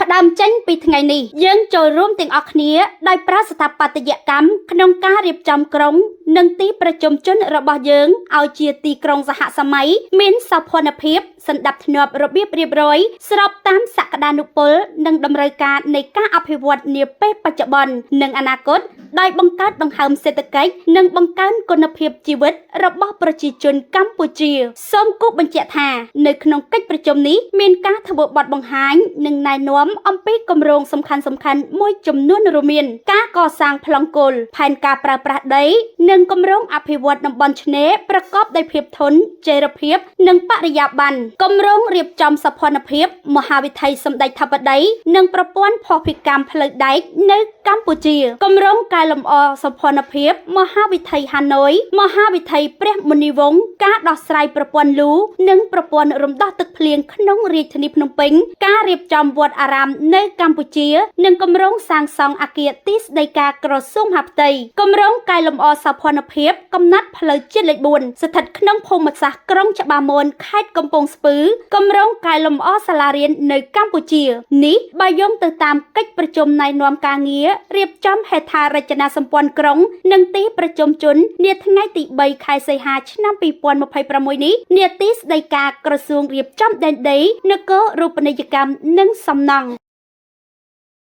ផ្ដើមចេញពីថ្ងៃនេះយើងចូលរួមទាំងអស់គ្នាដោយប្រើស្ថាបត្យកម្មក្នុងការរៀបចំក្រុង និងទីប្រជុំជនរបស់យើងឲ្យជាទីក្រុងសហសម័យមានសោភ័ណភាពសន្តិភាពរបៀបរៀបរយស្របតាមសក្តានុពលនិងតម្រូវការនៃការអភិវឌ្ឍនាពេលបច្ចុប្បន្ននិងអនាគតដោយបង្កើតដង្ហើមសេដ្ឋកិច្ចនិងបង្កើនគុណភាពជីវិតរបស់ប្រជាជនកម្ពុជាសូមគូសបញ្ជាក់ថានៅក្នុងកិច្ចប្រជុំនេះមានការធ្វើបទបង្ហាញនិងណែនាំអំពីគម្រោងសំខាន់ៗមួយចំនួនរួមមានការកសាងប្លង់គោលផែនការប្រើប្រាស់ដីនិងគម្រោងអភិវឌ្ឍតំបន់ឆ្នេរប្រកបដោយភាពធន់ចីរភាពនិងបរិយាបន្នគម្រោងរៀបចំសោភ័ណភាពមហាវិថីសម្ដេចធិបតីនិងប្រព័ន្ធភស្តុភារកម្មផ្លូវដែកនៅកម្ពុជាគម្រោងកែលម្អសោភ័ណភាពមហាវិថីហាណូយមហាវិថីព្រះមុនីវង្សការដោះស្រាយប្រព័ន្ធលូនិងប្រព័ន្ធរំដោះទឹកភ្លៀងក្នុងរាជធានីភ្នំពេញការរៀបចំវត្តអារាមនៅកម្ពុជានិងគម្រោងសាងសង់អគារទីស្តីការក្រសួងមហាផ្ទៃគម្រោងកែលម្អសោភ័ណភាពកំណត់ផ្លូវជាតិលេខ4ស្ថិតក្នុងភូមិសាស្ត្រក្រុងច្បារមនខេត្តកំពង់ស្ពឺគម្រោងកែលម្អសាលារៀននៅកម្ពុជានេះបើយោងទៅតាមកិច្ចប្រជុំណែនាំការងាររៀបចំហេដ្ឋារចនាសម្ព័ន្ធក្រុងនិងទីប្រជុំជននាថ្ងៃទី3ខែសីហាឆ្នាំ2026នេះនាទីស្តីការក្រសួងរៀបចំដែនដីនគររូបនីយកម្មនិងសំណង់។